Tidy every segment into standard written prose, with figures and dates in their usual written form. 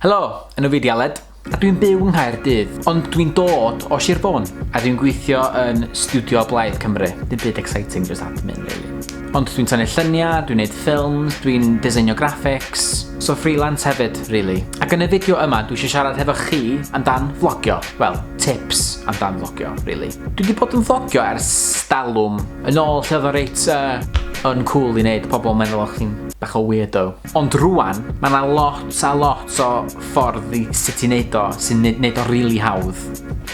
Helo, enw fi 'di Aled, a dwi'n byw yng Nghaerdydd, ond dwi'n dod o Sir Fôn, a dwi'n gweithio yn Stiwdio Blaid Cymru. Dim byd exciting, just admin, really. Ond dwi'n tynnu lluniau, dwi'n neud ffilms, dwi'n designio graphics, so freelance hefyd, really. Ac yn y fideo yma, dwi eisiau siarad hefo chi amdan vlogio. Wel, tips amdan vlogio, really. Dwi wedi bod yn vlogio ers talwm, yn ôl lle oedd o reit uh, uncool i wneud, pobl yn meddwl o'ch chi'n bach o weirdo. Ond rwan, mae yna lot a lot o ffordd i sut i wneud o sy'n neud o rili hawdd.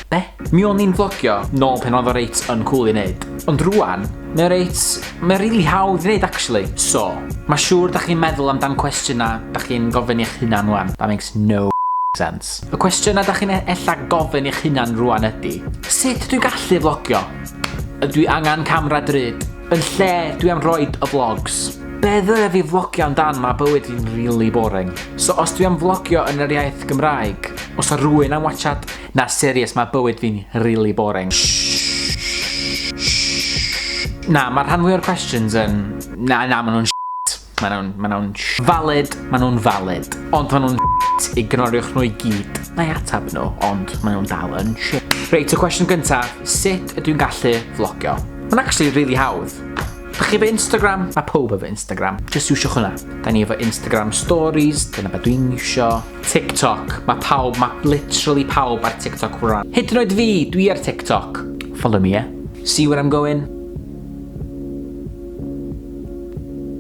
Be? Mi o'n i'n vlogio nôl pan oedd o reit uncool i wneud. Ond rwan, mae o reit... Mae o rili hawdd i wneud actually. So, mae siŵr da chi'n meddwl amdan cwestiynau da chi'n gofyn i'ch hunan rwan. That makes no sense. Y cwestiynau da chi'n ella gofyn i'ch hunan rwan ydy, sut dwi'n gallu vlogio? Ydw i angen camera drud? Yn lle dwi am roid y vlogs? Be ddylai fi vlogio amdan? Mae bywyd fi'n really boring. So os dwi am vlogio yn yr iaith Gymraeg, os o rhywun am watchad, na serious, mae bywyd fi'n really boring. Na, mae'r rhan fwy o'r questions yn... Na, na, maen nhw'n shit. Maen nhw'n... Maen nhw'n valid, maen nhw'n valid. Ond maen nhw'n shit, ignoriwch nhw i gyd. Na i atab nhw, ond maen nhw'n dal yn shit. Reit, y cwestiwn gyntaf, sut ydw i'n gallu vlogio? Mae'n actually really hawdd. Dych chi efo Instagram? Mae pawb efo Instagram. Just iwsiwch hwnna. Da ni efo Instagram Stories, dyna beth dwi'n iwsio. TikTok, mae pawb, mae literally pawb ar TikTok rwan. Hyd yn oed fi, dwi ar TikTok. Follow me, yeah? See where I'm going?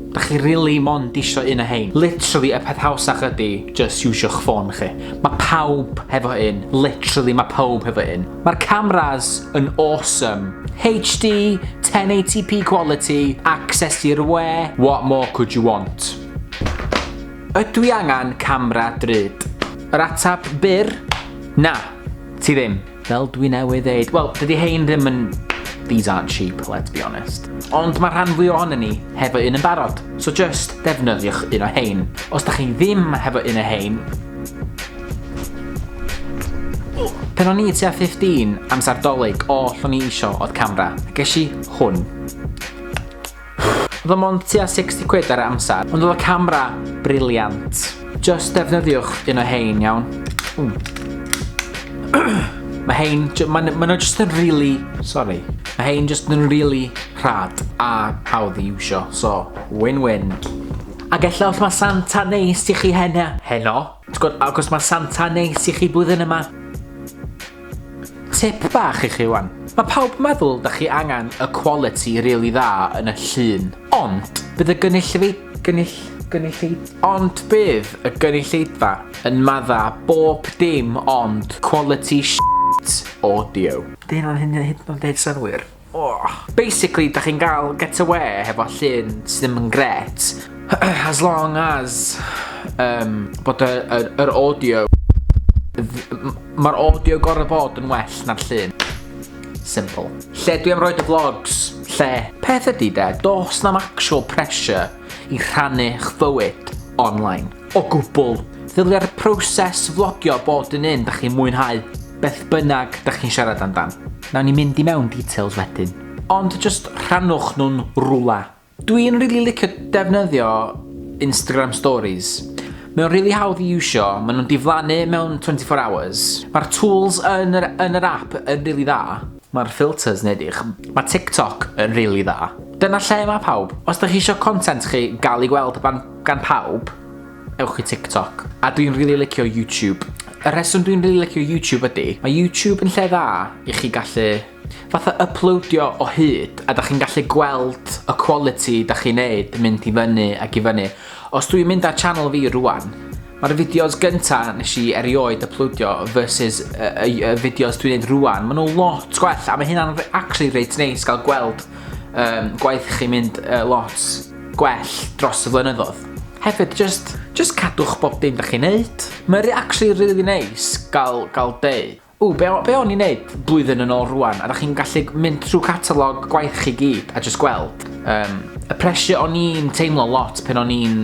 Da chi really mond isio un o hein. Literally, y peth hawsach ydy, just iwsiwch ffôn chi. Mae pawb hefo un. Literally, mae pawb hefo un. Mae'r cameras yn awesome. HD, 1080p quality, access i'r we. What more could you want? Ydw i angen camera drud? Yr atab byr? Na, ti ddim. Fel dwi newydd ddeud, wel, dydy hein ddim yn... These aren't cheap, let's be honest. Ond mae rhan fwy ohonyn ni hefo un yn barod. So just defnyddiwch un o hein. Os da chi ddim hefo un o hein, Pan o'n i tua 15, amser Dolig, oll o'n i isio oedd camera. A ges i hwn. Oedd o mond tua 60 quid ar y amser, ond oedd y camera brilliant. Just defnyddiwch un o hein, iawn. Mae hein, mae ma nhw just yn really, sorry, mae hein just yn really rhad a hawdd i iwsio, so win-win. Ac ella os mae Santa neis i chi heno, heno, Ti'n gwybod, ac os mae Santa neis i chi blwyddyn yma. Tip bach i chi wan. Mae pawb yn meddwl da chi angen y quality really dda yn y llun. Ond, bydd y gynulleidfa... Gynnull... Gynulleid... Ond bydd y gynulleidfa yn madda bob dim ond quality shit audio. Di hynna'n hyn hyd yn oed deud synnwyr? Oh. Basically, da chi'n gael get away hefo llun sydd ddim yn gret, as long as bod y, y, yr audio, mae'r audio gorau bod yn well na'r llun. Simple. Lle dwi am roed y vlogs? Lle? Peth ydy de, dos na'm actual pressure i rhannu'ch fywyd online. O gwbl. Ddylia'r proses vlogio bod yn un da chi'n mwynhau beth bynnag da chi'n siarad amdan. Nawn ni mynd i mewn details wedyn. Ond just rhannwch nhw'n rwla. Dwi'n really licio defnyddio Instagram Stories. Mae o'n really hawdd i iwsio, maen nhw'n diflannu mewn 24 hours. Mae'r tools yn yr, yn yr app yn really dda. Mae'r filters yn edrych. Mae TikTok yn really dda. Dyna lle mae pawb. Os da chi eisiau content chi gael ei gweld ban, gan pawb, ewch i TikTok. A dwi'n really licio YouTube. Y rheswm dwi'n really licio YouTube ydy, mae YouTube yn lle dda i chi gallu fatha uploadio o hyd a da chi'n gallu gweld y quality da chi'n neud yn mynd i fyny ac i fyny. Os dwi'n mynd ar channel fi rwan, mae'r fideos gynta nes i erioed uploadio versus y, y, y fideos dwi'n neud rwan, maen nhw lot gwell a mae hynna'n actually reit neis gael gweld gwaith chi mynd lot gwell dros y flynyddoedd. Hefyd, just, just cadwch bob dim da chi'n neud. Mae'n actually really nice gael, gael deud, ww, be, be o'n i'n neud blwyddyn yn ôl rwan? A da chi'n gallu mynd trwy catalog gwaith chi gyd a just gweld. Y pressure o'n i'n teimlo lot pen o'n i'n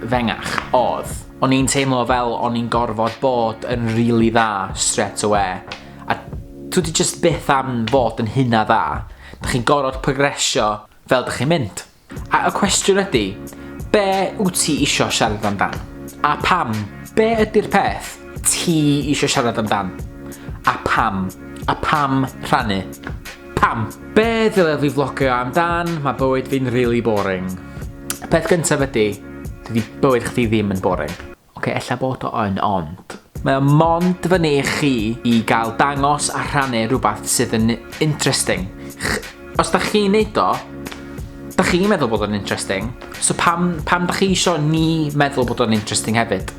fengach oedd, o'n i'n teimlo fel o'n i'n gorfod bod yn really dda straight away. A dwi di just byth am fod yn hynna dda. Da chi'n gorfod progresio fel da chi'n mynd. A y cwestiwn ydy, be wyt ti isio siarad amdan? A pam? Be ydy'r peth ti eisiau siarad amdan? A pam? A pam rhannu? Pam? Be ddyle fi vlogio amdan? Mae bywyd fi'n really boring. Y peth gyntaf ydy, dydy bywyd chdi ddim yn boring. Oce, ella bod o yn, ond... Mae o mond fyny i chi i gael dangos a rhannu rhywbeth sydd yn interesting. Os da chi'n neud o, da chi'n meddwl bod o'n interesting, so pam, pam da chi isio ni meddwl bod o'n interesting hefyd?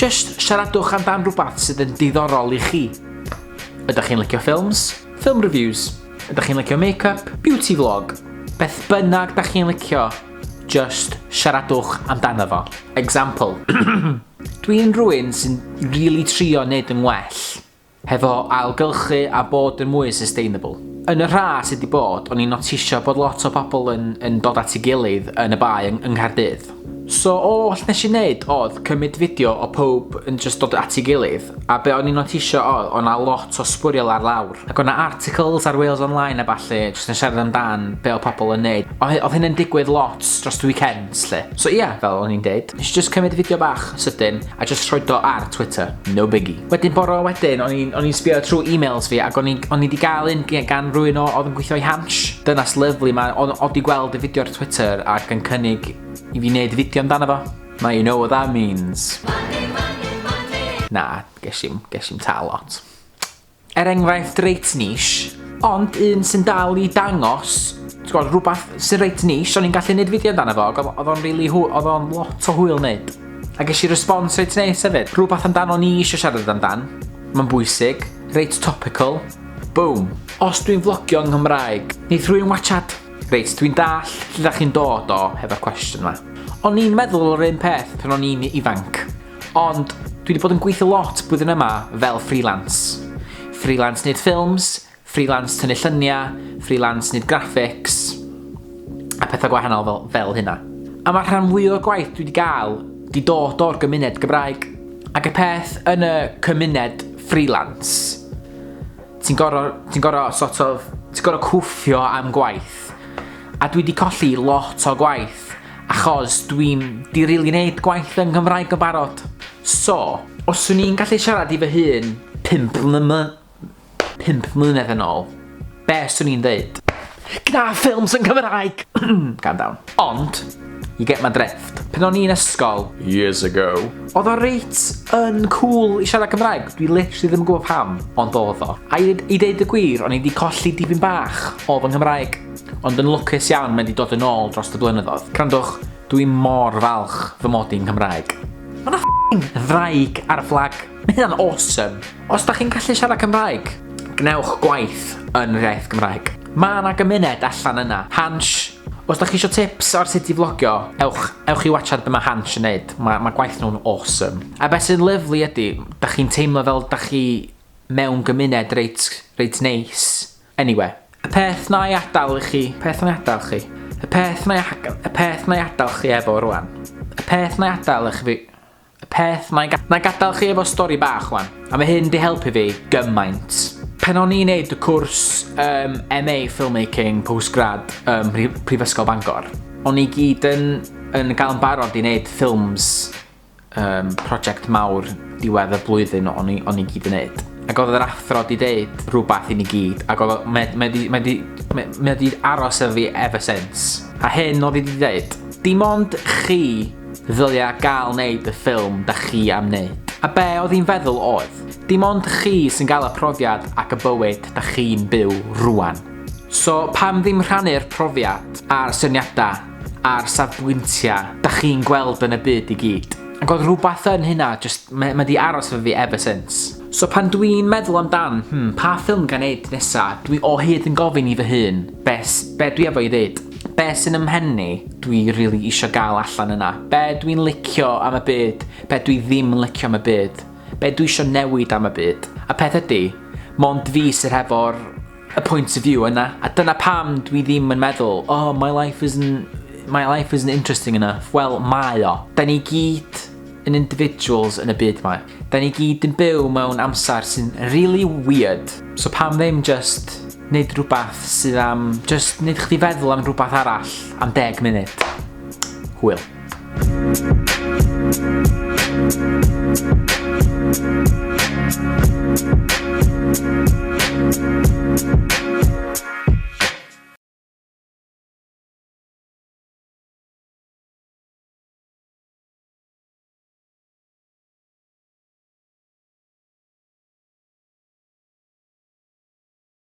Just siaradwch amdan rhywbeth sydd yn diddorol i chi. Ydych chi'n licio ffilms? Film reviews. Ydych chi'n licio make-up? Beauty vlog. Beth bynnag da chi'n licio, Just siaradwch amdano fo. Example. Dwi'n rhywun sy'n really trio neud yn well hefo ailgylchu a bod yn mwy sustainable. Yn y rha sydd wedi bod, o'n i'n notisio bod lot o bobl yn, yn dod at ei gilydd yn y bae yng, yng Nghaerdydd. So oll nes i wneud oedd cymryd fideo o pob yn just dod at ei gilydd, a be o'n i'n notisio oedd, o'na lot o sbwriel ar lawr. Ac o'na articles ar Wales Online a ballu, jyst yn siarad amdan be oedd pobl yn neud. Oedd hyn yn digwydd lot dros y weekends, lle. So ia, fel o'n i'n deud, nes i just cymryd fideo bach sydyn a just rhoid o ar Twitter. No biggie. Wedyn bore wedyn, o'n i'n o'n i'n sbio trwy emails fi ac o'n i'n o'n i 'di gael un gan rywun o oedd yn gweithio i Hansh. Dynas lyfli 'ma, oedd oedd 'di gweld y fideo ar Twitter ac yn cynnig i fi wneud fideo amdano fo. Now you know what that means. Money, money, money. Na, ges i'm, ges i'm tal lot. Er enghraifft reit niche, ond un sy'n dal i dangos, ti'n gwybod, rhywbeth sy'n reit niche, o'n i'n gallu neud fideo amdano fo, ac oedd o'n really oedd o'n lot o hwyl neud. A ges i response reit neis hefyd. Rhywbeth amdano ni eisiau siarad amdan, mae'n bwysig, reit topical, boom. Os dwi'n vlogio yng Nghymraeg, neith rhywun watchad. Reit, dwi'n dall lle da chi'n dod o hefo'r cwestiwn yma. O'n i'n meddwl yr un peth pan o'n i'n ifanc. Ond dwi wedi bod yn gweithio lot blwyddyn yma fel freelance. Freelance neud ffilms, freelance tynnu lluniau, freelance neud graphics, a pethau gwahanol fel, fel hynna. A mae'r rhan fwy o'r gwaith dwi wedi gael di dod o'r gymuned Gymraeg. Ac y peth yn y cymuned freelance, ti'n gorau, ti'n gorau sort of, ti'n gorau cwffio am gwaith. A dwi wedi colli lot o gwaith achos dwi'n di rili neud gwaith yng Nghymraeg yn barod. So, os swn i'n gallu siarad i fy hun 5 mlynedd mlynedd yn ôl, be swn i'n dweud? Gna ffilms yn Cymraeg! Calm down. Ond, you get my drift. Pan o'n i'n ysgol, years ago, oedd o reit yn cool i siarad Cymraeg. Dwi literally ddim yn gwybod pam, ond oedd o. A i, i deud y gwir, o'n i wedi colli dipyn bach o fy Nghymraeg. Ond yn lwcus iawn mae 'di dod yn ôl dros y blynyddoedd. Crandwch, dwi mor falch fy mod i'n Cymraeg. Mae 'na f***ing ddraig ar y fflag. Mae hynna'n awesome. Os da chi'n gallu siarad Cymraeg, gwnewch gwaith yn yr iaith Gymraeg. Mae 'na gymuned allan yna. Hansh, os da chi eisiau tips ar sut i vlogio, ewch, ewch i watchad be mae Hansh yn neud. Mae, mae gwaith nhw'n awesome. A beth sy'n lyfli ydy, da chi'n teimlo fel da chi mewn gymuned reit, reit neis. Anyway, y peth na i adael i chi, peth na i adael chi, y peth na i, y peth na i adael chi efo rwan, y peth na i adael i chi, y peth na i, na i gadael chi efo stori bach rwan, a mae hyn di helpu fi gymaint. Pan o'n i'n neud y cwrs um, MA Filmmaking postgrad um, Prifysgol Bangor, o'n i gyd yn, yn gael yn barod i wneud ffilms um, prosiect mawr diwedd y blwyddyn o'n i, o'n i gyd yn neud. Ac oedd yr athro di deud rhywbeth i ni gyd, ac oedd mae, mae, di, mae, di, mae, mae di aros efo fi ever since. A hyn oedd i di deud, dim ond chi ddylia gael neud y ffilm da chi am neud. A be oedd hi'n feddwl oedd, dim ond chi sy'n gael y profiad ac y bywyd da chi'n byw rwan. So pam ddim rhannu'r profiad a'r syniadau a'r safbwyntiau da chi'n gweld yn y byd i gyd. Ac oedd rhywbeth yn hynna, just, mae, mae di aros efo fi ever since. So pan dwi'n meddwl amdan, hmm, pa ffilm gan neud nesa, dwi o hyd yn gofyn i fy hun, be, be dwi efo i ddeud. Be sy'n ymhen ni, dwi really isio gael allan yna. Be dwi'n licio am y byd, be dwi ddim yn licio am y byd. Be dwi isio newid am y byd. A peth ydy, mond fi sydd hefo'r y point of view yna. A dyna pam dwi ddim yn meddwl, oh, my life isn't, my life isn't interesting enough. Wel, mae o. Da ni gyd yn individuals yn y byd ma. Da ni gyd yn byw mewn amser sy'n really weird. So pam ddim just neud rhywbeth sydd am, just neud chdi feddwl am rhywbeth arall am 10 munud. Hwyl.